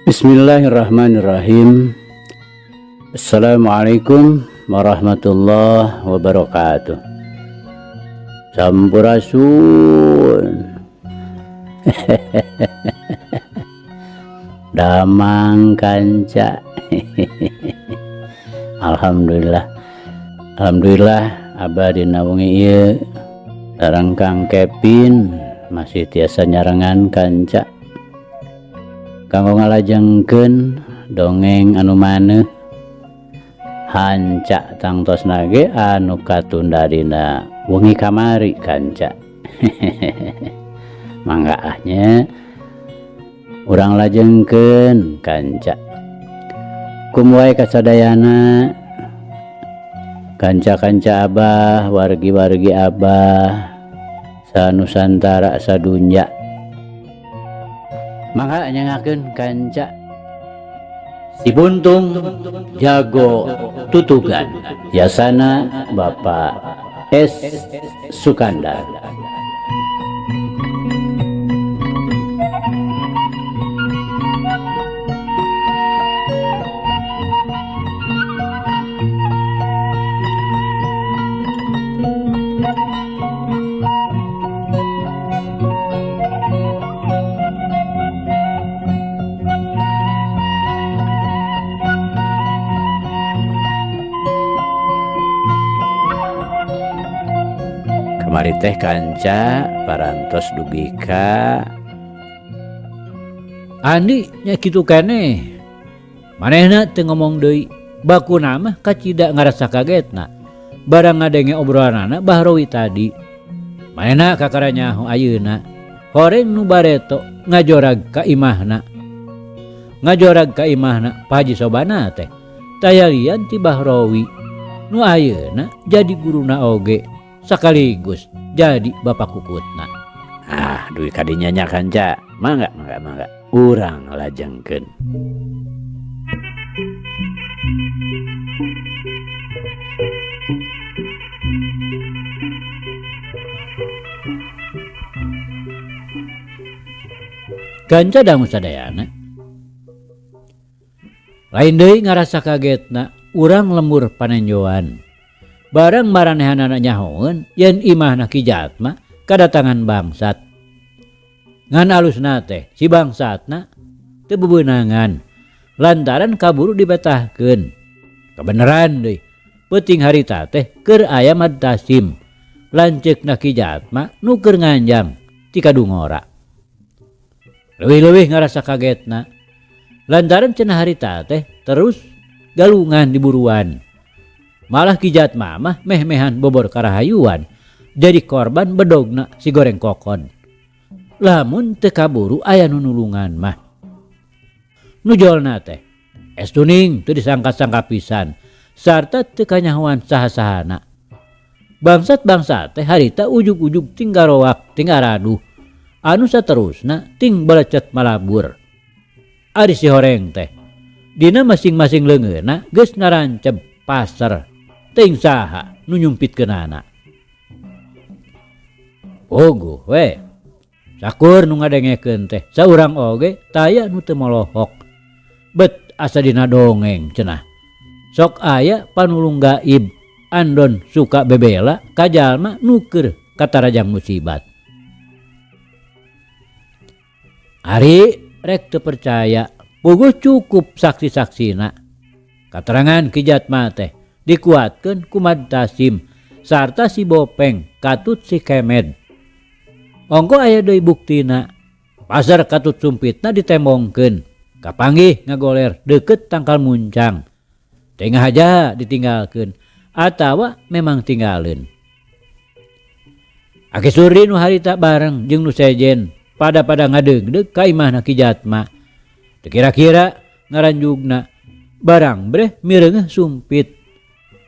Bismillahirrahmanirrahim. Assalamualaikum warahmatullahi wabarakatuh. Sampurasun. Damang kanca. Alhamdulillah. Alhamdulillah abah dina wengi ieu sareng Kang Kevin masih tiasa nyarengan kanca. Kanggo ngalajengkeun dongeng anu maneuh hanca tangtosna ge anu katunda dina wengi kamari kanca. Mangga ah nya urang lajengkeun kanca. Kum wae kasadayana kanca-kanca abah, wargi-wargi abah sanusantara sadunya. Mangga nyangakeun kanca Si Buntung Jago Tutugan Yasana Bapak S. Sukandar. Kamari teh kanca parantos dugi ka Andi nya kitu keneh. Manehna teu ngomong deui, bakuna mah kacida ngarasa kagetna. Barang ngadenge obrolanana Bahrowi tadi. Manehna kakara nyaho ayeuna. Horeng nu bareto ngajorag ka imahna. Ngajorag ka imahna Pak Haji Sobana teh. Taya lian ti Bahrowi nu ayeuna jadi guruna oge sekaligus jadi bapak kukutna. Ah, duit kadinya nya kanca. Mangga, mangga, mangga. Urang lajengkeun. Kanca dangu sadayana. Lain deui ngarasa kagetna urang lembur panenjoan. Barang maranehanana nyahoeun yen imahna Ki Jatma kadatangan bangsat. Ngan alusna teh si bangsatna teu bebeunangan lantaran kaburu dibetahkeun. Kabeneran deui peuting harita teh keur aya Mad Tasim lanceukna Ki Jatma nu keur nganjang ti kadungora. Leuwih-leuwih ngarasa kagetna lantaran cenah harita teh terus galungan di buruan. Malah Ki Jatma mah meh-mehan bobor karahayuan jadi korban bedogna si goreng kokon. Lamun teu kaburu aya nu nulungan mah. Nu jolna teh es tuning teu disangka-sangka pisan sarta teu kanyahoan saha-sahana. Bangsat-bangsat teh harita ujug-ujug ting garoak ting araduh anu saterusna ting balecet malabur. Ari si horeng teh dina masing-masing leungeunna geus naranceb pasar ting saha nu nyumpitkeunana. Puguh we sakur nu ngadengekeun teh saurang oge taya nu teu molohok. Bet asa dina dongeng cenah. Sok aya panulung gaib andon suka bebela ka jalma nu keur katarajang musibat. Ari rek teu percaya puguh cukup saksi-saksina. Katerangan Ki Jatma teh dikuatkeun ku Mad Tasim sarta si Bopeng katut si Kemed. Ongko aya deui buktina. Pasar katut sumpitna ditembongkeun. Kapanggih ngagoler deukeut tangkal muncang. Tengah aja ditinggalkeun atawa memang tinggaleun. Aki Surdi nu harita bareng jeung nu sejen pada-pada ngadeugdeug ka imahna Ki Jatma. Teu kira-kira ngaranjugna barang breh mireungeuh sumpit.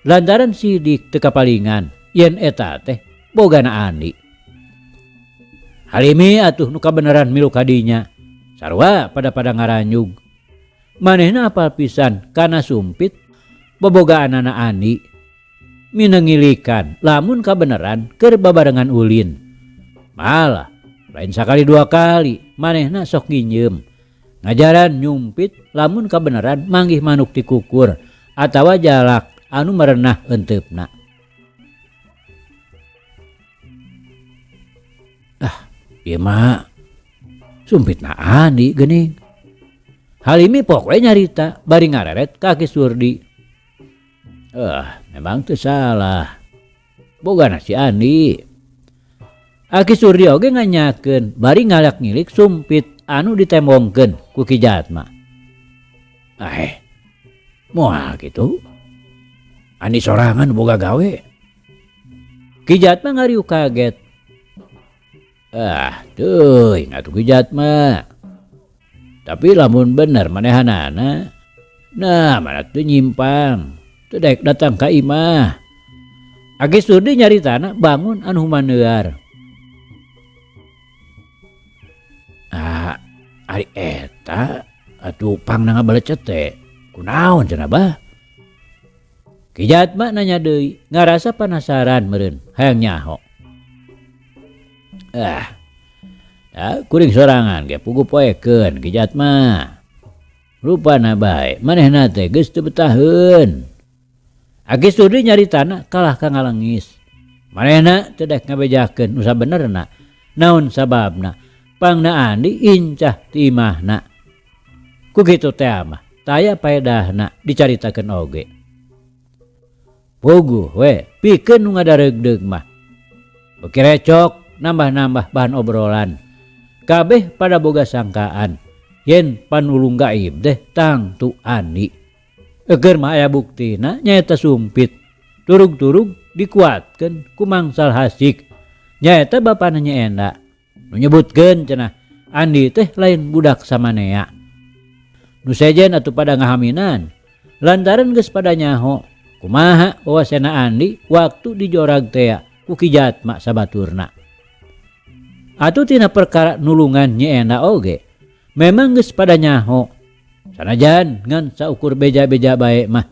Lantaran sidik teu kapalingan yen eta teh bogana Andi. Halimi atuh nu kabeneran milu kadinya. Sarua pada-pada ngaranjug. Manehna apal pisan kana sumpit bobogaanana Andi. Minengilikan lamun kabeneran keur babarengan ulin. Malah lain sakali dua kali manehna sok nginjem. Ngajaran nyumpit lamun kabeneran manggih manuk tikukur atawa jalak anu merenah enteupna. Ah, ieu mah sumpitna Andi geuning. Halimi pok we nyarita bari ngareret ka Aki Surdi. Memang teu salah. Bogana si Andi. Aki Surdi oge nganyakeun bari ngalak-ngilik sumpit anu ditembongkeun ku Ki Jatma. Moal kitu. Andi sorangan boga gawe. Ki Jatma ngariuk kaget. Ah, teuing atuh Ki Jatma. Tapi lamun bener manehanana, nah mana teu nyimpang, teu daek datang ka imah. Aki Surdi nyaritana bangun anu humaneuar. Ah, ari eta atuh pangna ngabalecet teh. Kunaon cenah bah? Ki Jatma nanya deui, ngarasa panasaran meureun hayang nyaho. Ah, kuring sorangan ge puguh poekeun Ki Jatma. Rupana bae manehna teh geus teu betaheun. Aki Surdi nyaritana kalah ka ngalengis. Manehna teu daek ngabejakeun nu sabenerna. Naon sababna? Pangna Andi incah ti imahna. Ku kitu teh mah taya paedahna dicaritakeun oge. Puguh we pikeun nu ngadareugdeug mah. Beuki recok nambah-nambah bahan obrolan. Kabeh pada boga sangkaan yen panulung gaib teh tangtu Andi. Eger mah aya buktina nyaeta sumpit. Turug-turug dikuatkeun ku mangsal hasik. Nyaeta bapana Nyi Enda. Nu nyebutkeun cenah Andi teh lain budak samanea. Nu sejen atuh pada ngahaminan lantaran geus pada nyaho kumaha wawasena Andi waktu dijorag tea ku Ki Jatma sabaturna. Atuh tina perkara nulungan Nyi Enda oge memang geus pada nyaho sanajan ngan saukur beja-beja bae mah.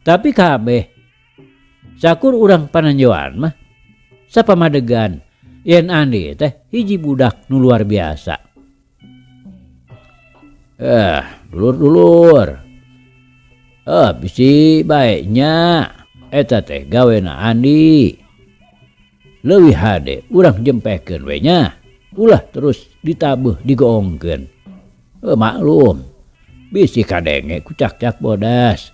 Tapi kabeh sakur urang pananjoan mah sapamadegan yen Andi teh hiji budak nu luar biasa. Dulur-dulur. Bisi bae nya eta teh gawena Andi. Leuwih hade urang jempekeun we nya, ulah terus ditabeuh digoongkeun. Maklum, bisi kadenge ku cak-cak bodas.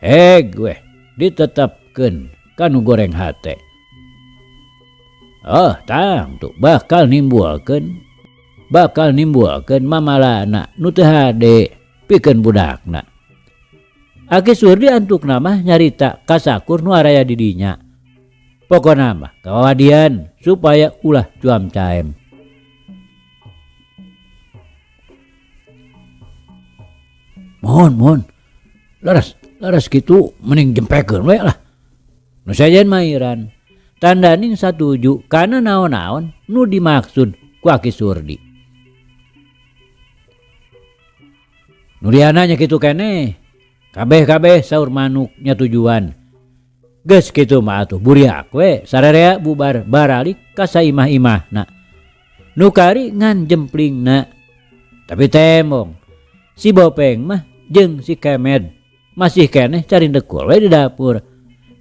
Heg weh ditetepkeun kanu goreng hate. Tangtu bakal nimbulkeun mamalana nu teu hade pikeun budakna. Aki Surdi antukna mah nyarita kasakur nu araya di dinya. Pokona mah kawawadian supaya ulah cuam caem. Mohon, mohon. Laras, laras kitu mending jempekeun we lah. Nu sejen mairan. Tandaning satuju kana naon-naon nu dimaksud ku Aki Surdi. Nuriana nya kitu keneh. Kabeh-kabeh saur manuk nya tujuan. Geus kitu mah atuh buriak we sararea bubar baralik ka saimah-imahna. Nu kari ngan jemplingna. Tapi temong si Bopeng mah jeung si Kemed masih keneh carindekul we di dapur.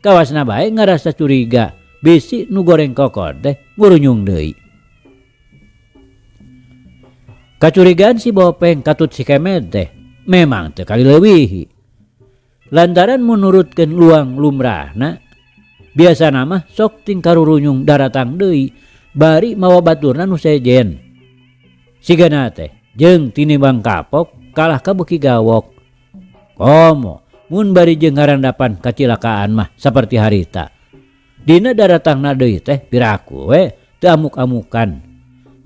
Kawasna bae ngarasa curiga bisi nu goreng kokod teh ngurunyung deui. Kacurigaan si Bopeng katut si Kemed teh memang teu kalileuwihi. Lantaran menurutkeun luang lumrahna, biasana mah sok ting karurunyung daratang deui bari mawa baturna nu sejen. Sigana teh jeung tinimbang kapok kalah ka beuki gawok. Komo mun bari jeung ngarandapan kacilakaan mah saperti harita. Dina daratangna deui teh piraku we teu amuk-amukan.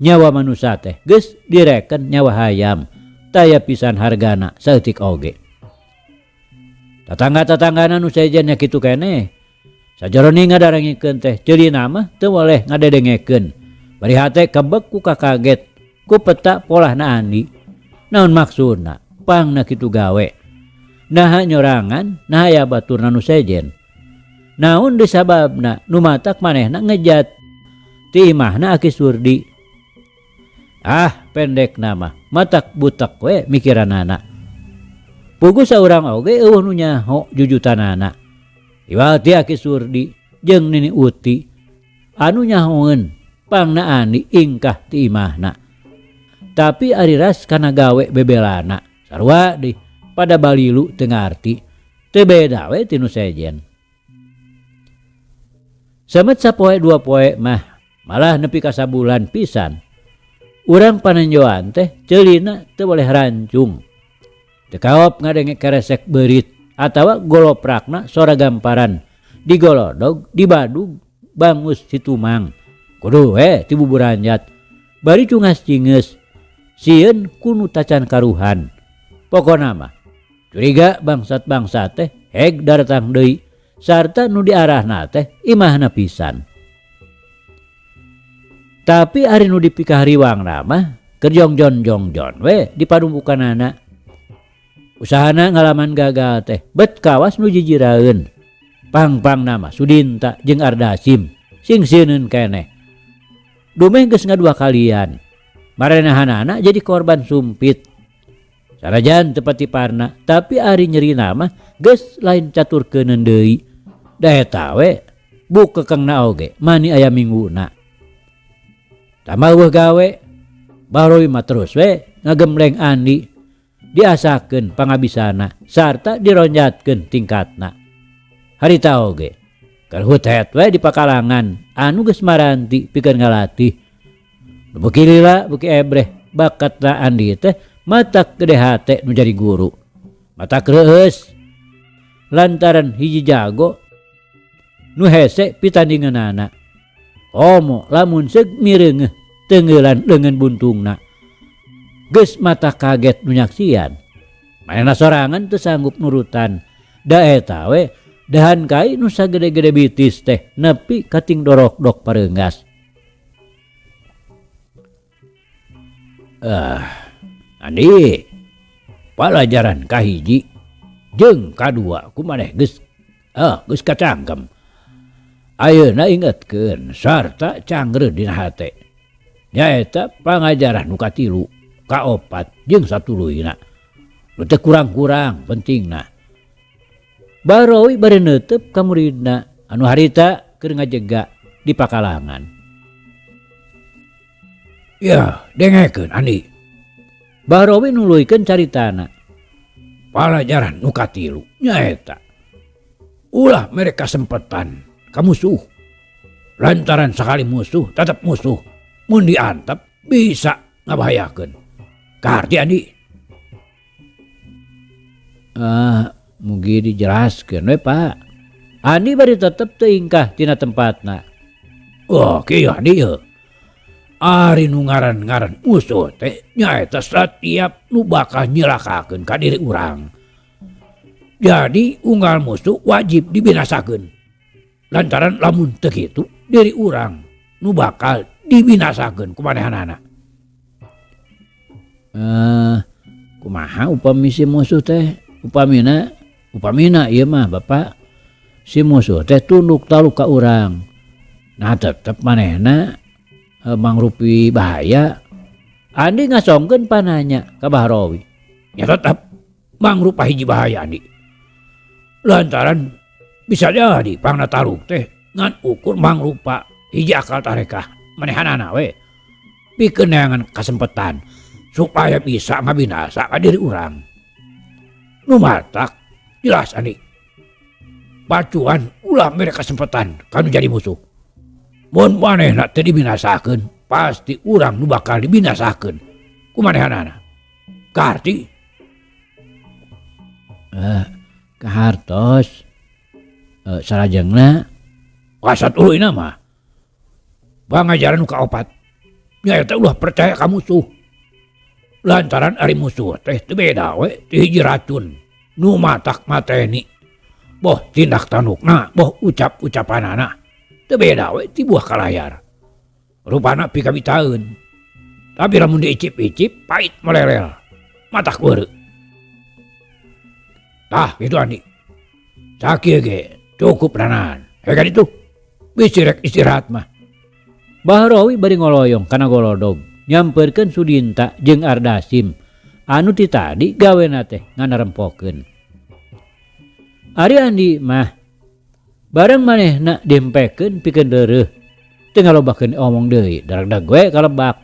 Nyawa manusa teh geus direken nyawa hayam, taya pisan hargana saeutik oge. Tatangga-tatanggana nu sejen nya kitu keneh. Sajaroni ngadarangikeun teh ceulina mah teu boleh ngadedengekeun. Bari hate kebek ku kakaget ku peta polahna Andi. Naon maksudna? Pangna kitu gawe. Naha nyorangan, naha aya baturna nu sejen. Naon disababna nu matak manehna ngejat ti imahna Aki Surdi. Ah, Pendekna mah matak butek we mikiranana. Puguh saurang oge eueuh nu nyaho jujutanana. Iwal ti Aki Surdi jeung Nini Uti anu nyahoeun pangna Andi ingkah ti imahna. Tapi ari ras kana gawe bebelana sarua deui pada balilu teu ngarti teu beda we ti nu sejen. Samet sapoe dua poe mah malah nepi ka sabulan pisan. Urang panenjoan teh ceulina teu boleh rancung. Teu kaop ngadenge keresek beurit atawa goloprakna sora gamparan digolodog dibadug bangus si tumang. Kudu we ti buburanjat bari cungas cingeus sieun kunu tacan karuhan. Pokona mah curiga bangsat-bangsat teh heg daratang deui sarta nu diarahna teh imahna pisan. Tapi ari nu dipikahariwangna mah keur jongjon-jongjon we di padumpukanana. Usahana ngalaman gagal teh bet kawas nu jijiraeun. Pang-pangna mah Sudinta jeung Ardasim sing sieun keneh. Dumeh geus ngadua kalian. Marenahanana jadi korban sumpit. Sanajan teu patiparna tapi ari nyerina mah geus lain caturkeuneun deui. Da eta we bukekengna oge mani aya mingguna. Tambah eueuh gawe Bahrowi mah terus we ngagembleng Andi diasakeun pangabisana sarta dironjatkeun tingkatna. Harita oge keur hutet we di pakalangan anu geus maranti pikeun ngalatih. Beuki lila beuki ebreh bakatna Andi teh matak gede hate nu jadi guru. Matak reueus lantaran hiji jago nu hese pitandinganana. Komo lamun seug mireungeuh teungeulan leungeun buntungna. Geus mata kaget nu nyaksian. Manehna sorangan teu sanggup nurutan. Da eta we dahan kai nu sagede-gede bitis teh nepi kating dorok-dok pareunggas. Andi palajaran kahiji jeung kadua kumaneh geus geus kacangkem. Ayeuna ingetkeun sarta cangreun dina hate. Nyaeta pangajaran nu katilu, kaopat jeung satuluyna. Nu teu kurang-kurang pentingna. Bahrowi bari neuteup ka muridna anu harita keur ngajega di pakalangan. Ya, dengekeun Andi. Bahrowi nuluykeun caritana. Palajaran nu katilu nyaeta ulah mere kasempetan ka musuh. Lantaran sakali musuh tetep musuh, mun diantep bisa ngabahayakeun. Kaharti Andi? Mugi dijelaskeun we Pak. Andi bari tetep teu ingkah tina tempatna. Oh, kieu Andi ieu. Ari nu ngaran-ngaran musuh teh nyaeta satiap nu bakal nyilakakeun ka diri urang. Jadi unggal musuh wajib dibinasakeun. Lantaran lamun teu kitu diri urang nu bakal dibinasakeun ku manehanana. Kumaha upami si musuh teh? Upamina ieu mah Bapak si musuh teh tunduk taluk ka urang. Nah tetep manehna mangrupi bahaya. Andi ngasongkeun pananya ka Bahrowi. Ya tetep mangrupa hiji bahaya Andi. Lantaran bisa jadi pangna taluk teh ngan ukur mangrupa hiji akal tarekah manehanana we. Pikeun neangan kasempetan supaya bisa ngabinasa ka diri urang. Nu matak jelas Andi. Pacuan ulah mere kasempetan kanu jadi musuh. Mun manehna teu dibinasakeun, pasti urang nu bakal dibinasakeun ku manehanana. Kaharti? Kahartos. Salajengna kasatuluyna mah pangajaran nu kaopat nyaeta ulah percaya ka musuh. Lantaran ari musuh teh teu beda we ti hiji racun nu matak mateni. Boh tindak tandukna, boh ucap-ucapanana teu beda we ti buah kalayar. Rupana pikabitaeun. Tapi lamun diicip-icip pait melelel. Matak weureu. Tah kitu Andi. Sakieu ge cukup ranan. Hegan itu. Bisi rek istirahat mah. Bahrowi bari ngoloyong kana golodog. nyamperkeun Sudinta jeung Ardasim anu ti tadi gawena teh nganarempokeun. Ari Andi mah bareng manehna dempekeun pikeun deureuh teu ngalobakeun omong deui daragdag we ka lebak.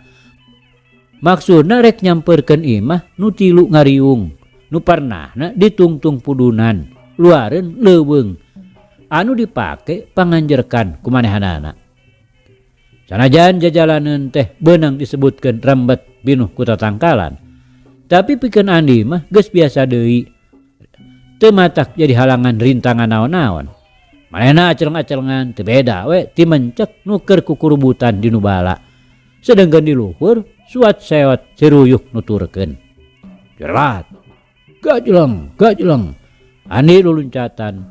Maksudna rek nyamperkeun imah nu tilu ngariung nu parnahna ditungtung pudunan luareun leuweung anu dipake panganjerkan ku manehanana. Sanajan jajalaneun teh beunang disebutkeun rembet pinuh ku tatangkalan, tapi pikeun Andi mah geus biasa deui. Teu matak jadi halangan rintangan naon-naon. Manehna aceleng-acelengan teu beda we ti mencek nu keur kukurubutan di nu bala. Sedengkeun di luhur suat seot siruyuk nuturkeun. Jerat, gajleng, gajleng. Andi luluncatan.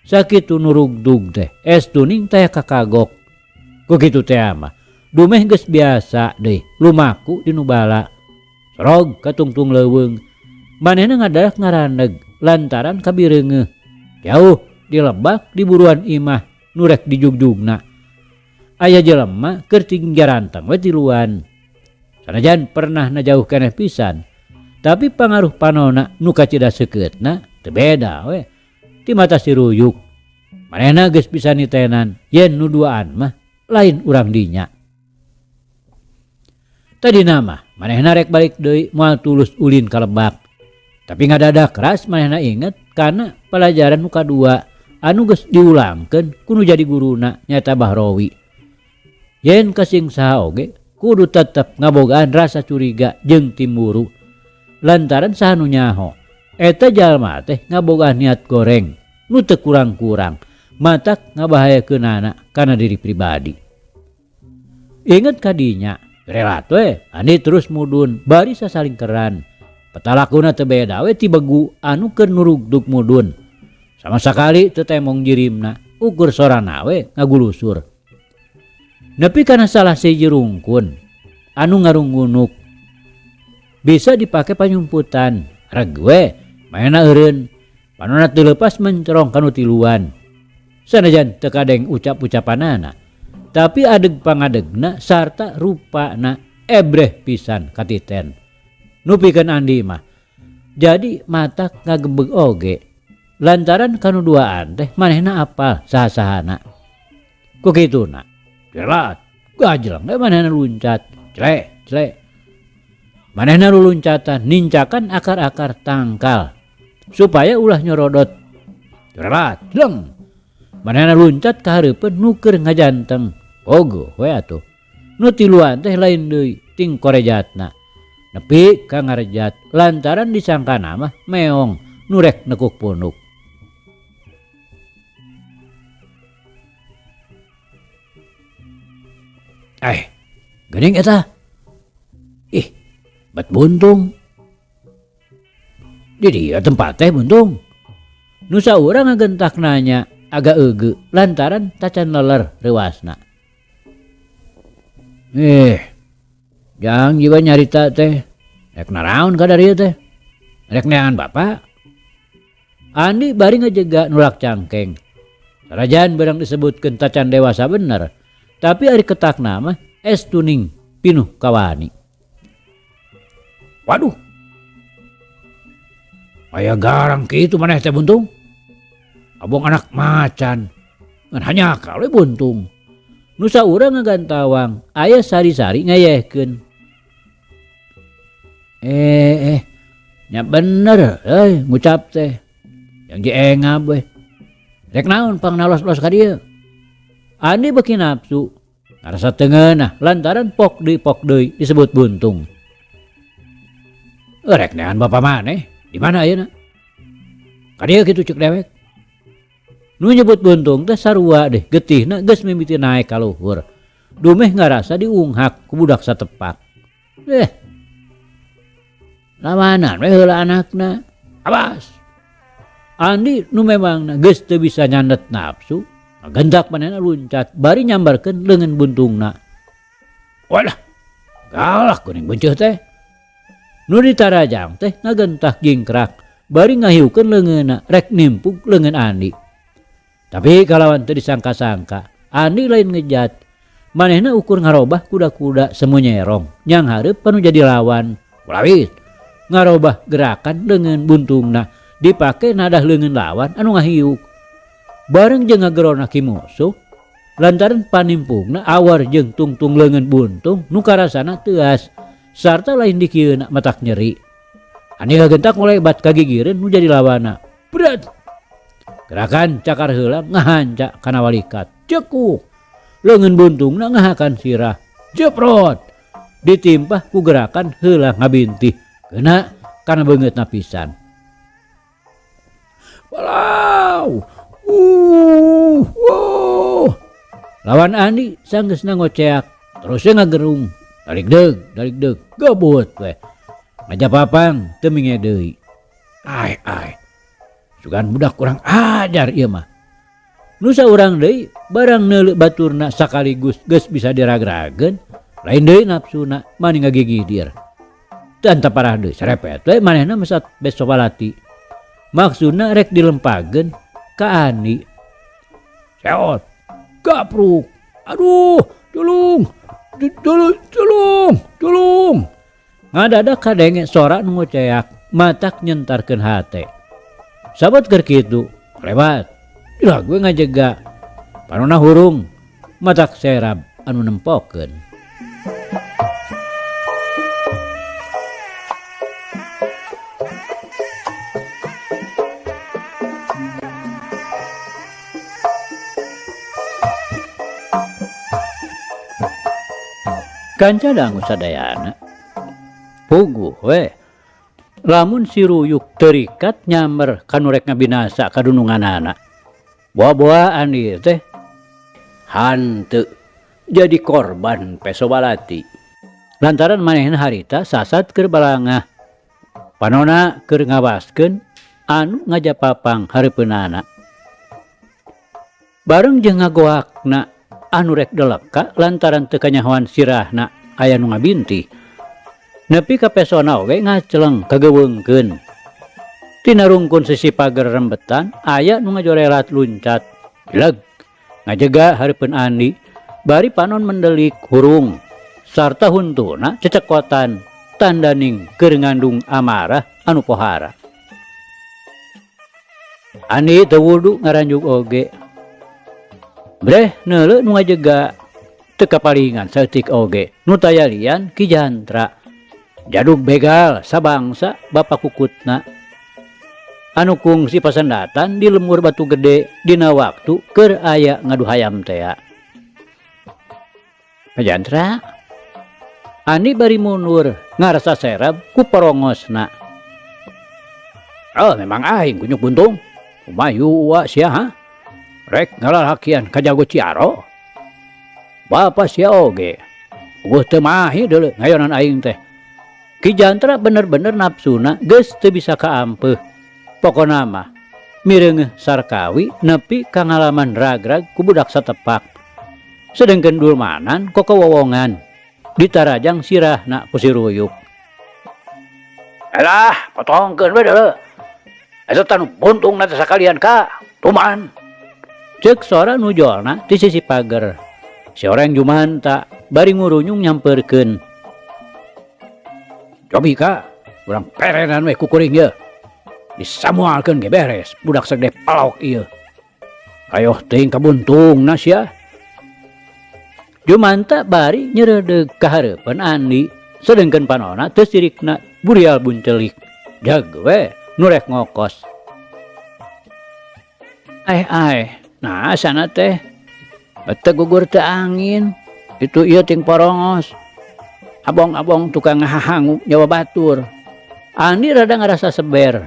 Sakitu nurugdug teh es tuning teh kakagok. Ku kitu teh mah dumeh geus biasa deui lumaku di nu bala. Sorog katungtung leuweung. Manehna ngadarak ngaraneg lantaran kabireungeuh. Jauh di lebak di buruan imah nu rek dijugjugna. Aya jelema keur tinggarantang we tiluan. Sanajan pernah na jauh keneh pisan, tapi pangaruh panona nu kacida seukeutna teu beda we ti mata siruyuk. Manehna geus bisa nitenan yen nu duaan mah lain urang dinya. Tadina mah manehna rek balik deui moal tulus ulin ka lebak. Tapi ngadadak keras manehna inget kana pelajaran nu kadua anu geus diulangkeun ku nu jadi guruna nyaeta Bahrowi. Yen kasing saha oge kudu tetep ngabogaan rasa curiga jeung timburu. Lantaran saha nu nyaho eta jalma teh ngabogaan niat goreng nu teu kurang-kurang matak ngabahayakeunana kana diri pribadi. Inget kadinya relat we Andi terus mudun bari sasalingkeran. Petalakuna teu beda we ti begu anu keur nurugdug mudun. Sama sakali teu temong jirimna ukur sorana we ngagulusur. Nepi kana salah sahiji rungkun anu ngarunggunuk bisa dipake panyumputan reg we manehna eureun panona teu leupas mencerong kanu tiluan. Sanajan teu kadeng ucap-ucapanana tapi adeg pangadegna sarta rupana ebreh pisan katiten. Nu pikeun Andi mah jadi matak ngagebeg oge lantaran kanu duaan teh manehna apal saha-sahana. Ku kituna jelat gajleng we manehna luncat clek clek. Manehna luluncatan nincakan akar-akar tangkal supaya ulah nyorodot. Jelat jleng. Manehna luncat ka hareupeun nu keur ngajanteng. Ogoh we atuh. Nu tiluan teh lain deui ting korejatna. Nepi ka ngarejat lantaran disangkana mah meong nu rek nekuk punuk. Geuning eta. Ih, bet buntung. Di dieu tempat teh buntung. Nu saurang ngagentak nanya agak eugeut lantaran tacan leler reuasna. Jang jiwa nyarita teh. Rek naraon ka dari teh? Rek neangan bapak. Andi bari ngejega nulak cangkeng. Sarajan barang disebutkeun tacan dewasa bener, tapi ari ketakna mah es tuning pinuh kawani. Waduh. Aya garang kitu maneh teh buntung. Abong anak macan. Ngan hanyakal we buntung. Nu saurang ngagantawang aya sari-sari ngayehkeun. Nya bener euy ngucap teh. Yang jiengab we. Rek naon pangnalos-los ka dieu? Andi beuki nafsu. Ngarasa teu ngeunah lantaran pok deui disebut buntung. Rek neangan bapa maneh di mana ayeuna? Ka dieu kitu ceuk dewek. Nu nyebut buntung teh sarua deh getihna geus mimiti naek ka luhur. Dumeh ngarasa diunghak ku budak satepak. Lamanan we heula anakna. Awas. Andi nu memangna geus teu bisa nyandet nafsu, ngagentak manehna luncat bari nyambarkeun leungeun buntungna. Walah, galak kuning bunceuh teh. Nu ditarajang teh ngagentak jingkrak bari ngahiukeun leungeunna rek nimpuk leungeun Andi. Tapi kalawan teu disangka-sangka, Andi lain ngejat. Manehna ukur ngarobah kuda-kuda semu nyerong nyanghareup panu jadi lawan. Kulawit ngarobah gerakan leungeun buntungna dipake nadah leungeun lawan anu ngahiuk. Bareng jeung ngagerona ki musuh lantaran panimpungna awar jeung tungtung leungeun buntung nu karasana teuas sarta lain dikieuna matak nyeri. Andi ngagentak ngolebat kagigireun nu jadi lawana. Berat. Gerakan cakar heula ngahanca kana walikat. Cekuk. Leungeun buntungna ngahakan sirah. Jeprot. Ditimpah ku gerakan heula ngabintih. Kena kana beungeutna pisan. Walau. Lawan Andi sanggeusna ngoceak, terus ngagerung. Darik deug, darik deug, gebut we. Ngajapapang teu minge deui. Ai ai. Sugan budak kurang ajar ieu mah. Nu saurang deui barang neuleuh baturna sakaligus geus bisa diragrageun, lain deui nafsuna mani ngagigidir. Teu parah deui serepet we manehna mesat besopalati. Maksudna rek dilempageun ka Andi. Seot, gapruk. Aduh, tulung. Tulung, tulung, tulung. Ngadadak kadenge sora nu ngoceak, matak nyentarkeun hate. Sabot keur kitu, lewat. Lah gue ngajega. Panona hurung, matak serab anu nempokeun. Kanca dangu sadayana. Puguh we. Lamun si Ruyuk terikat nyamber kanu rek ngabinasa kadununganana. Boa-boaan ieu teh hanteu jadi korban pesobalati. Lantaran manehna harita sasat keur balangah. Panona keur ngawaskeun anu ngajapapang hareupeunana. Bareng jeung ngagoakna anu rek deleka lantaran teu kanyahoan sirahna aya nu ngabintih. Nepi ka pesona oge ngaceleng kageweungkeun. Tina rungkun sisi pager rembetan aya nu ngajorelat luncat. Leg ngajega hareupeun Andi bari panon mendelik hurung sarta huntuna cecekotan tandaning keur ngandung amarah anu pohara. Andi teu wudu ngaranjuk oge. Breh neuleuh nu ngajega teu kapalingan saeutik oge nu tayalian Ki Jantra. Jadug begal sabangsa bapak kukutna. Anu kungsi pasendatan di lemur batu gede dina waktu keur aya ngadu hayam tea. Jantra Andi bari mundur ngarasa serab ku porongosna. Oh memang aing kunyuk buntung. Kumayu wa sia ha? Rek ngalalakian ka jago Ciaro. Bapa sia oge. Eueuh teu mahi deuleu ngayonan aing teh. Ki Jantra bener-bener nafsuna geus teu bisa kaampeuh. Pokona mah mireungeuh sarkawi nepi ka ngalaman ragrag ku budak satepak. Sedengkeun dulmanan kokowowongan ditarajang sirahna ku si Ruyuk. Alah, potongkeun we deuleu. Eta tanu buntungna teh sakalian ka tuman. Ceuk sora nu jolna ti sisi pager. Si oreng jumanta bari ngurunyung nyamperkeun. Cobi ka, urang perenan we ku kuring ieu. Disamualkeun ge beres, budak sagede palok ieu. Ayoh teuing kabuntungna sia. Jumanta bari nyereudeg ka hareupeun Andi, sedengkeun panona teu sirikna burial buncelik. Jag we nu rek ngokos. Aeh aeh, nah sana teh teu gugur teu angin, itu ieu ting porongos. Abong-abong tukang ngahahangu nyawa batur. Andi rada ngarasa seber.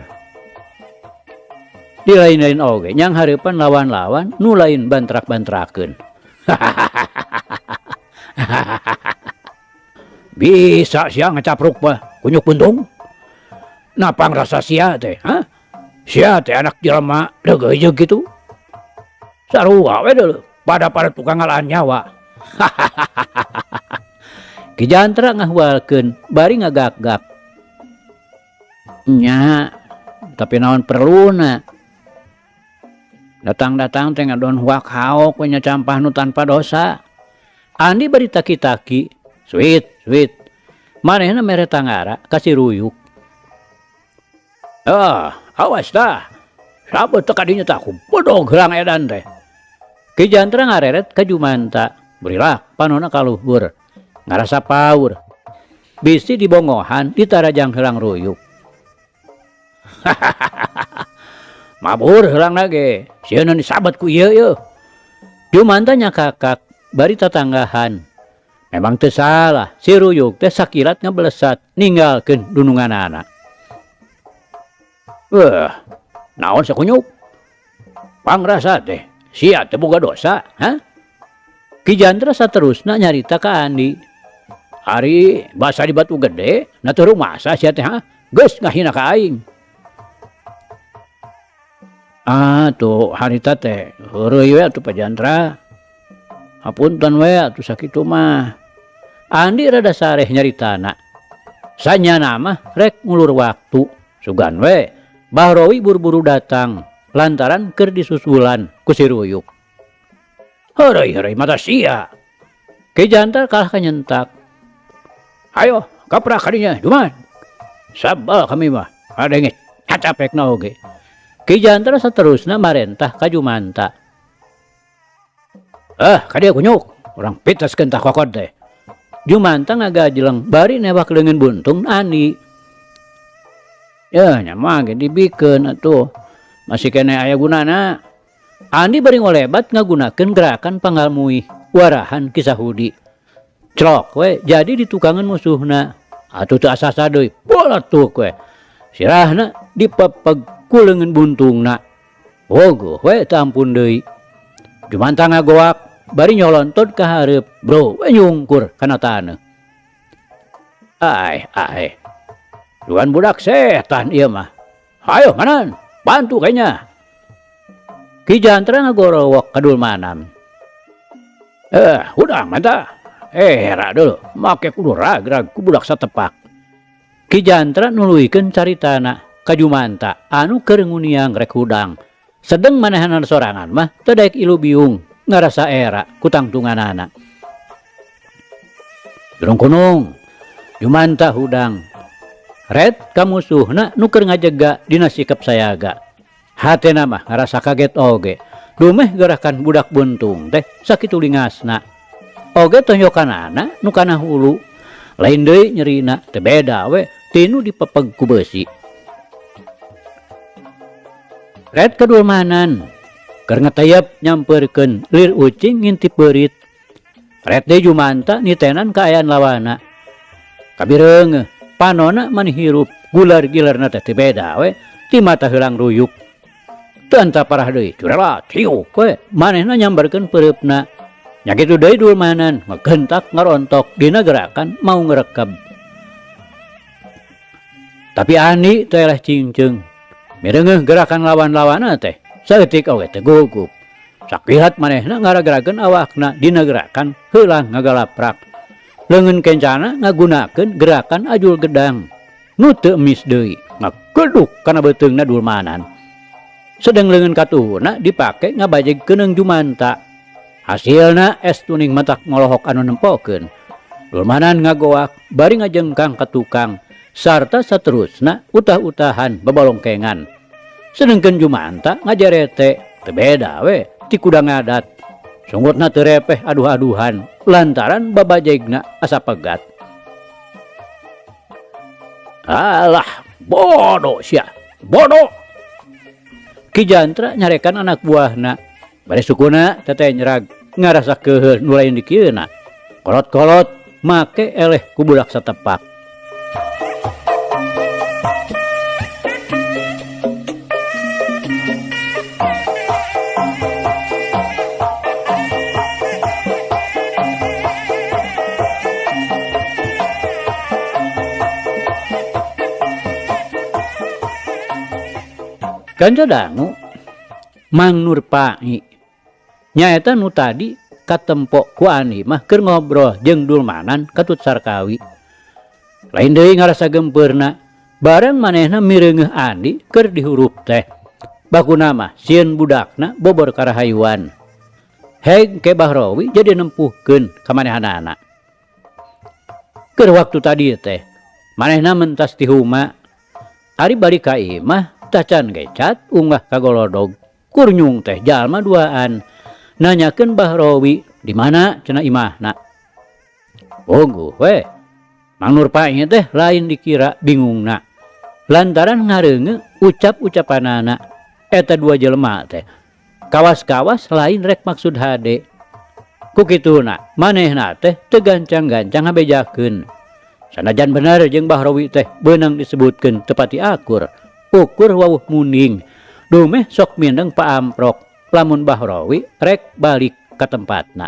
Di lain-lain oge nyang hareupan lawan-lawan nu lain bantrak-bantrakeun. Bisa sia ngecapruk mah kunyuk buntung. Napang rasa sia teh, ha? Sia teh anak jelema deugeujeug kitu. Sarua we deuleu pada tukang ngalaan nyawa. Ki Jantra ngahualkeun bari ngagak-gak. Nya, tapi naon perluna? Datang-datang teh ngadon huak haok we nya campah nu tanpa dosa. Andi bari taki-taki, suit, suit. Manehna mere tangara ka si Ruyuk. Ah, awas tah. Sabet teh kadinya tah ku bedog heulang edan teh. Ki Jantra ngareret ka Jumanta, berilak panona ka luhur, ngarasa paur. Bisi dibongohan ditarajang heulang Ruyuk. Mabur heulang ge, sieun disabet ku ieu yeuh. Jumanta nyakakak bari tatanggahan. Memang teu salah, si Ruyuk teh sakilat ngabelesat ninggalkeun dununganana. Naon sakunyuk? Pangrasa teh, sia teh boga dosa, ha? Ki Jantra saterusna nyarita ka Andi. Ari basa di batu gede, na teu rumasa sia teh, ha? Geus ngahina ka aing. Ah, tuh harita teh heureuy we atuh Pak Jantra. Hapunten we atuh sakitu mah. Andi rada sareh nyaritana. Sanyana mah rek ngulur waktu, sugan we Bahrowi buru-buru datang lantaran keur disusulan ku si Ruyuk. Heureuy-heureuy mata sia. Ki Jantra kalah kanyentak. Ayo, kaprak kadinya, Juman. Sabal kami mah, adenge cacapekna oge. Ki Jantra saterusna marentah ka Jumanta. Kadieu kunyuk, urang piteskeun tah kokod teh. Jumanta ngagajleng bari newak leungeun buntung Andi. Ya, nya mah ge dibikeun atuh. Masih keneh aya gunana. Andi bari ngolebat ngagunakeun gerakan panggalmuih warahan Ki Sahudi. Clok we jadi ditukangan musuhna. Atuh teu asa-asa deui, boletuk we. Sirahna dipepeg ku leungeun buntungna. Wogoh we teu ampun deui. Jumanta ngagoak bari nyolontot ka hareup, bro we nyungkur kana taneuh. Ai, ai. Duan budak setan ieu mah. Hayo manan, bantu kayaknya. Ki Jantra ngagorowok ka Dulmanan. Hudang mantah. Era dulu, make kudu ragrag ku budak satepak. Ki Jantra nuluykeun caritana ka Jumanta anu keur nguniang rek hudang. Sedeng manehanan sorangan mah teu daek ilu biung ngarasa era ku tangtunganana. Jurung kunung, Jumanta hudang. Red ka musuhna nu keur ngajega dina sikep sayaga. Hatena mah ngarasa kaget oge. Dumeh gerakan budak buntung teh sakitu lingasna. Oge tonyokanana nu kana hulu. Lain deui nyerina teu beda we tinu dipepeg ku beusi. Red kadulmanan keur ngeteyep nyampeurkeun lir ucing ngintip beurit. Red deui Jumanta nitenan kaayaan lawana. Kabireungeuh panona mani hirup gular-gilarna teh teu beda we ti mata heulang Ruyuk. Teu anta parah deui curela ciuk we manehna nyambarkeun peureupna. Nya kitu deui Dulmanan ngagentak ngarontok dina gerakan mau ngerekeb. Tapi Andi teh eleh cingceung. Mireungeuh gerakan lawan-lawanna teh saeutik oge teu gugup. Sakilat manehna ngaragrakeun awakna dina gerakan heulang ngagalaprak. Leungeun kencana ngagunakeun gerakan ajul gedang. Nu teu emis deui, ngageduk kana beuteungna Dulmanan. Sedeng leungeun katuhuna dipake ngabajeg keuneung Jumanta. Hasilna es tuning matak ngolohok anu nempokeun. Dulmanan ngagoak bari ngajengkang ka tukang sarta saterusna utah-utahan babalongkengan. Sedengkeun Jumanta ngajarete teu beda we ti kuda ngadat. Sungutna teu repeh aduh-aduhan lantaran babajegna asa pegat. Alah, bodoh sia, bodoh. Ki Jantra nyarekan anak buahna. Bari sukuna teteh nyerag ngarasa keuheul nu lain dikieuna. Kolot-kolot make eleh ku budak satepak. Kanca dangu Mang Nur Pai nyaeta nu tadi katempok ku Andi mah keur ngobrol jeung Dulmanan katut Sarkawi. Lain deui ngarasa gempeurna bareng manehna mireungeuh Andi keur dihurup teh. Bakuna mah sieun budakna bobor karahayuan. Heg ke Bahrawi jadi nempuhkeun ka manehanana. Keur waktu tadi teh manehna mentas ti huma. Ari balik ka imah tacan gecat unggah ka golodog. Kurnyung teh jalma duaan nanyakeun Bahrawi di mana cenah imahna. Puguh we Mang Nurpai teh lain dikira bingungna. Lantaran ngareungeuk ucap-ucapanana eta dua jelema teh. Kawas-kawas lain rek maksud hade. Ku kituna manehna teh teu gancang-gancang ngabejakeun. Sanajan bener jeung Bahrawi teh beunang disebutkeun teu pati akur. Ukur wawuh munding. Dumeh sok mindeng paamprok lamun Bahrawi rek balik ka tempatna.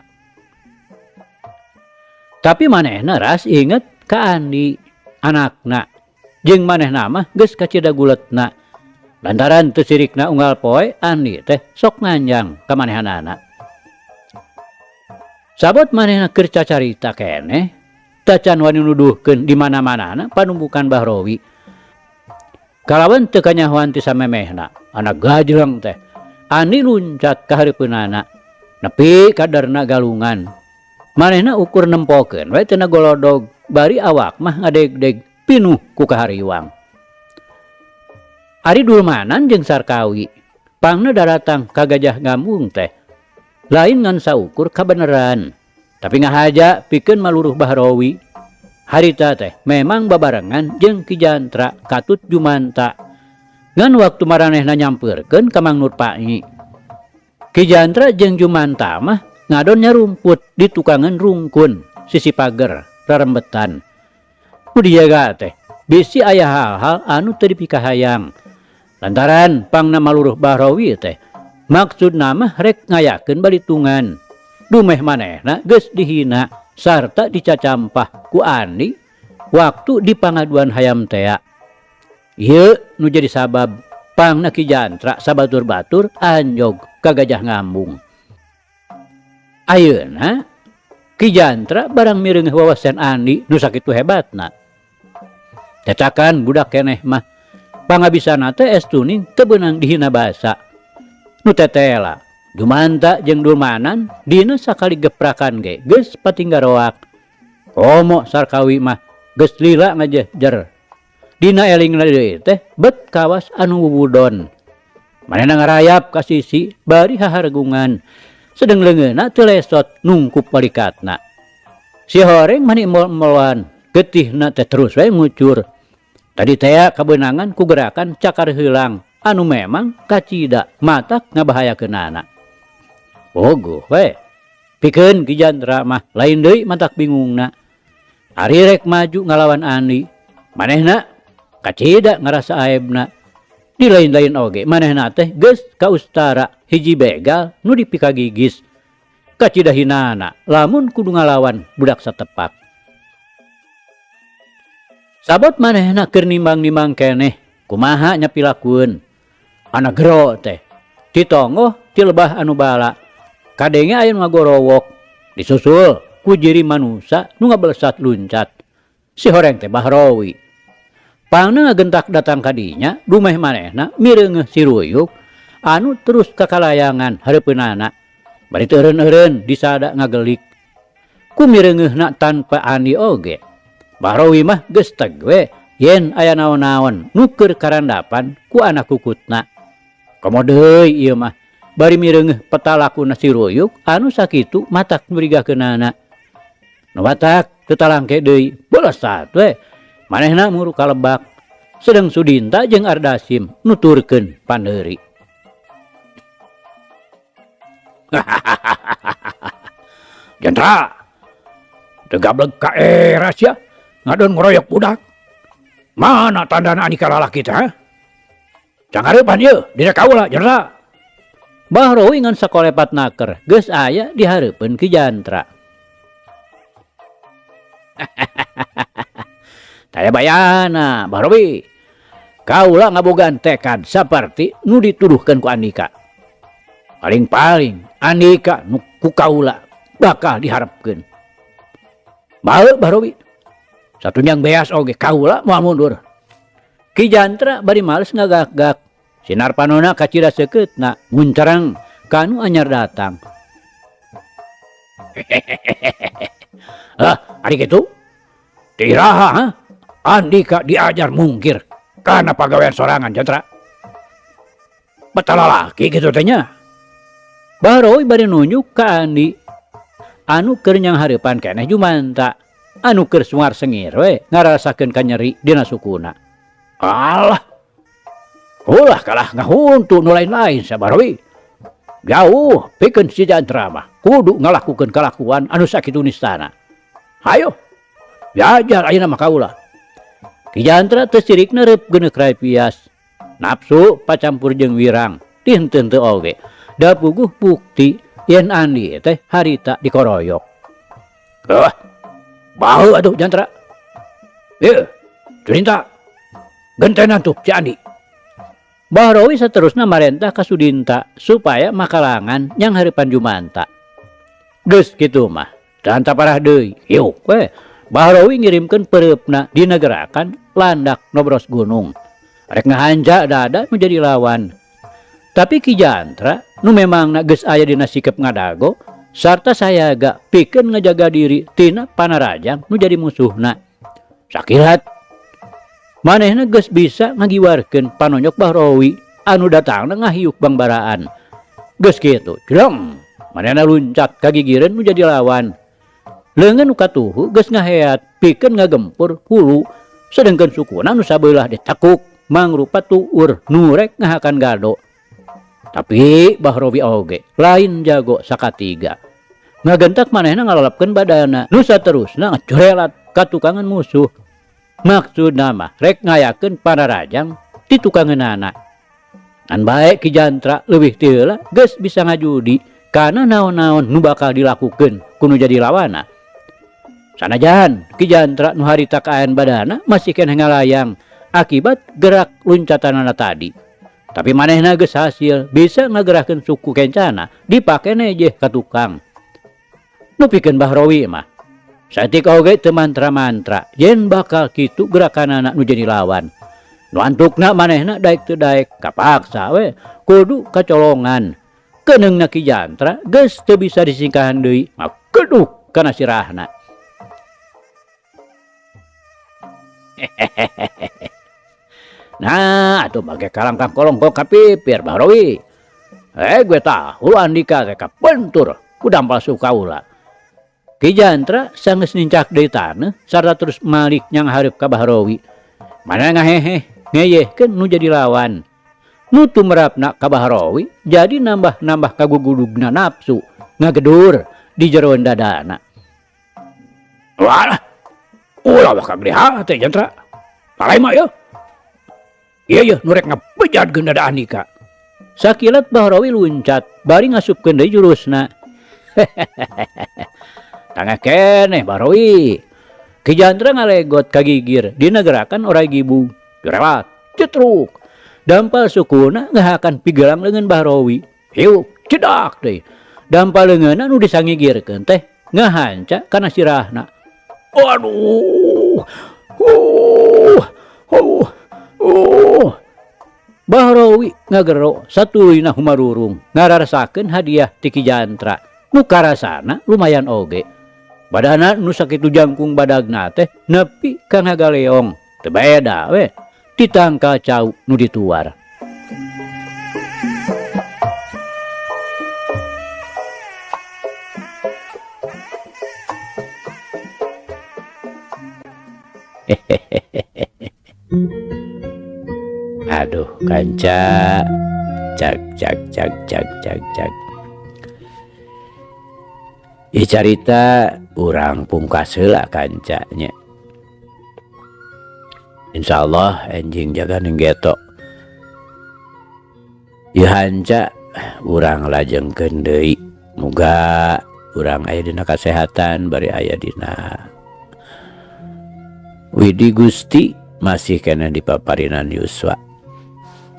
Tapi manehna ras inget ka Andi anakna. Jeung manehna mah geus kacida guletna. Lantaran teu sirikna unggal poe Andi teh sok nganjang ka manehanana. Sabot manehna keur cacarita keneh, tacan wani nuduhkeun di mana-manana panumbukan Bahrawi. Kalawan teu kanyahoan ti samemehna, anak gajleng teh. Andi luncat ka hareupeunana, nepi kadarna galungan. Manehna ukur nempokeun we tina golodog, bari awak mah ngadegdeg pinuh ku kahariwang. Ari Dulmanan jeung Sarkawi pangna daratang ka Gajah Gambung teh lain ngan saukur kabeneran, tapi ngahaja pikeun maluruh Bahrawi. Harita teh memang babarengan jeung Ki Jantra katut Jumanta. Ngan waktu maranehna nyampeurkeun ka Mang Nurpai. Ki Jantra jeung Jumanta mah ngadon nyarumput di tukangan rungkun sisi pager rarembetan. Nu dijaga teh bisi aya hal-hal anu teu dipikahayang. Lantaran pangna maluruh Bahrawi teh maksudna mah rek ngayakeun balitungan. Dumeh manehna geus dihina sarta dicacampah ku Andi waktu di pangaduan hayam tea. Ieu nu jadi sabab pangna Ki Jantra sabatur-batur anjog ka Gajah Ngambung. Ayeuna Ki Jantra barang mireungeuh wawasan Andi nu sakitu hebatna. Cacakan budak keneh mah pangabisana teh estuning teu beunang dihina basa. Nu tetela Jumanta jeung Dulmanan dina sakali geprakan ge geus patinggaroak. Komo Sarkawi mah geus lila ngajejer. Dina elingna deui teh bet kawas anu wewudon. Manehna ngarayap ka sisi bari hahargungan. Sedeng leungeunna teu lesot nungkup walikatna. Si horeng mani emol-emolan, getihna teh terus we ngucur. Tadi tea kabeunangan ku gerakan cakar heulang anu memang kacida matak ngabahayakeunana. Bogoh we. Pikeun Ki Jantra mah lain deui matak bingungna. Ari rek maju ngalawan Andi, manehna kacida ngarasa aebna. Di lain-lain oge manehna teh geus kaustara hiji begal nu dipikagigis. Kacida hinana lamun kudu ngalawan budak satepak. Sabot manehna keur nimbang-nimbang keneh kumaha nyapilakueun. Anak gero teh titonggoh ti lebah anu bala. Kadenge aya nu ngagorowok disusul ku jiri manusa nu ngabelesat luncat. Si horeng teh Bahrawi. Pangna ngagentak datang ka dinya dumeh manehna mireungeuh si ruyuk anu terus kakalayangan hareupeunana. Bari teu eureun-eureun disada ngagelik. Ku mireungeuhna tanpa Andi oge. Bahrawi mah geus teg we yen aya naon-naon nu keur karandapan ku anak kukutna. Komo deui ieu mah bari mireungeuh petalakuna si ruyuk anu sakitu matak nyurigakeunana. Nu matak teu talangke deui belesat we. Manehna muru kalebak. Sedeng Sudinta jeung Ardasim nuturkeun pandeuri. Jantra, teu gablek ka era sia ngadon ngoroyok budak. Mana tandana Andika lalaki teh? Ha? Cangareupan ieu dina kaula Jantra. Bahrawi ngan sakolepat naker geus aya di hareupeun Ki Jantra. Taya bayana Bahrawi. Kaula ngabogaan tekad saparti nu dituduhkeun ku Andika. Paling-paling Andika nu ku kaula bakal diharepkeun. Bae Bahrawi. Satunjang beas oge kaula moal mundur. Ki Jantra bari males ngagak-gak. Sinar panona kacida seukeutna muncereng kanu anyar datang. Ah, ari kitu? Tiraha ha? Andika diajar mungkir kana pagawean sorangan Jantra. Betah lalaki kitu teh nya. Bahrowi bari nunjuk ka Andi anu keur nyanghareupan keneh Jumanta anu keur sungar sengir we ngarasakeun kanyeri dina sukuna. Alah. Ulah kalah ngahuntu nu lain-lain sia Bahrowi. Jauh pikeun si Jantra mah kudu ngalakukeun kalakuan anu sakitu nistana. Hayo. Diajar ayeuna mah kaula. Ki Jantra teu sirikna reup geuneuk rapias. Nafsu pacampur jeung wirang tih henteu teu oge. Da puguh bukti yen Andi teh harita dikoroyok. Bau atuh Jantra. Ieu, Sudinta. Gentenan tuh si Andi. Bahrowi saterusna marentah ka Sudinta supaya makalangan nyanghareupan Jumanta. Geus kitu mah, teu parah deui. Hiuk we. Bahrowi ngirimkeun peureupna dina gerakan landak nobros gunung. Rek ngahanca dada nu jadi lawan. Tapi Ki Jantra nu memangna geus aya dina sikep ngadago sarta sayaga pikeun ngajaga diri tina panarajang nu jadi musuhna. Sakilat manehna geus bisa ngagiwarkeun panonyok Bahrowi anu datangna ngahiuk bangbaraan. Geus kitu, jleng, manehna luncat ka gigireun nu jadi lawan. Leungeun nu katuhu geus ngaheat pikeun ngagempur hulu, sedengkeun sukuna nu sabeulah ditekuk mangrupa tuur nu rek ngahakan gado. Tapi Bahrowi oge lain jago sakatiga. Ngagentak manehna ngalalapkeun badana nu saterusna ngacorelat ka tukangan musuh. Maksudna mah rek ngayakeun panarajang ti tukangeunana. Ngan bae Ki Jantra leuwih ti heula geus bisa ngajudi kana naon-naon nu bakal dilakukeun ku nu jadi lawana. Sanajan Ki Jantra nu harita kaayaan badana masih keneh ngalayang akibat gerak luncatanana tadi. Tapi manehna geus hasil bisa ngagerahkeun suku kencana dipake nejeh ka tukang. Nu pikeun Bahrowi mah saeutik oge teu mantra-mantra yen bakal kitu gerakanana nu jadi lawan. Nu antukna manehna daek teu daek kapaksa we kudu kacolongan. Keuneungna Ki Jantra geus teu bisa disingkahan deui ngakeduk kana sirahna. Nah, atuh bage kalangkang kolongkong kapipir Bahrowi. Gue tahu Andika teh kapentur ku dampal sukaula. Ki Jantra sanggeus nincak deui taneuh sarta terus malik nyanghareup ka Bahrowi. Mana ngaheheh ngeyehkeun nu jadi lawan. Nu tumerapna ka Bahrowi jadi nambah-nambah kagugudugna nafsu ngagedur di jeroan dadana. Walah, ulah bakal gede hate Jantra. Palai mah yeuh. Iya iya, nu rek ngabejadkeun dada Andika. Sakilat Bahrowi luncat bari ngasupkeun deui jurusna. Tangah keneh Bahrowi. Ki Jantra ngalegot kagigir dina gerakan orai gibung. Jurelat, cetruk. Dampal sukuna ngahakan pigelang leungeun Bahrowi. Hiuk, cedak deui. Dampal leungeunna nu disangigirkeun teh ngahanca kana sirahna. Aduh. Bahrowi ngagero satuluyna humarurung ngararasakeun hadiah ti Ki Jantra. Nu karasana lumayan oge. Badana nu sakitu jangkung badagna teh nepi ka ngagaleong. Teu beda we ti tangkal cau nu dituar. Aduh kanca, cak cak cak cak cak cak. Ieu carita urang pungkas heula kancanya. Insyaallah enjing jaga ning geto. Ieu hanca urang lajengkeun deui. Muga urang aya dina kasehatan bari aya dina Widi Gusti masih kena di paparinan Yuswa.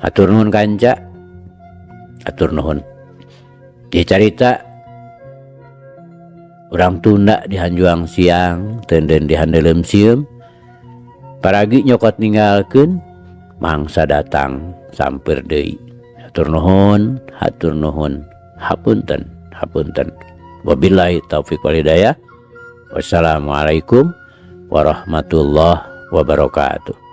Hatur nuhun kanca. Hatur nuhun. Ieu carita urang tunda di hanjuang siang, teunden di handeuleum sieum. Paragi nyokot ninggalkeun, mangsa datang sampeur deui. Hatur nuhun, hatur nuhun. Hapunten, hapunten. Wabillahi taufik wal hidayah. Wassalamualaikum warahmatullahi wabarakatuh.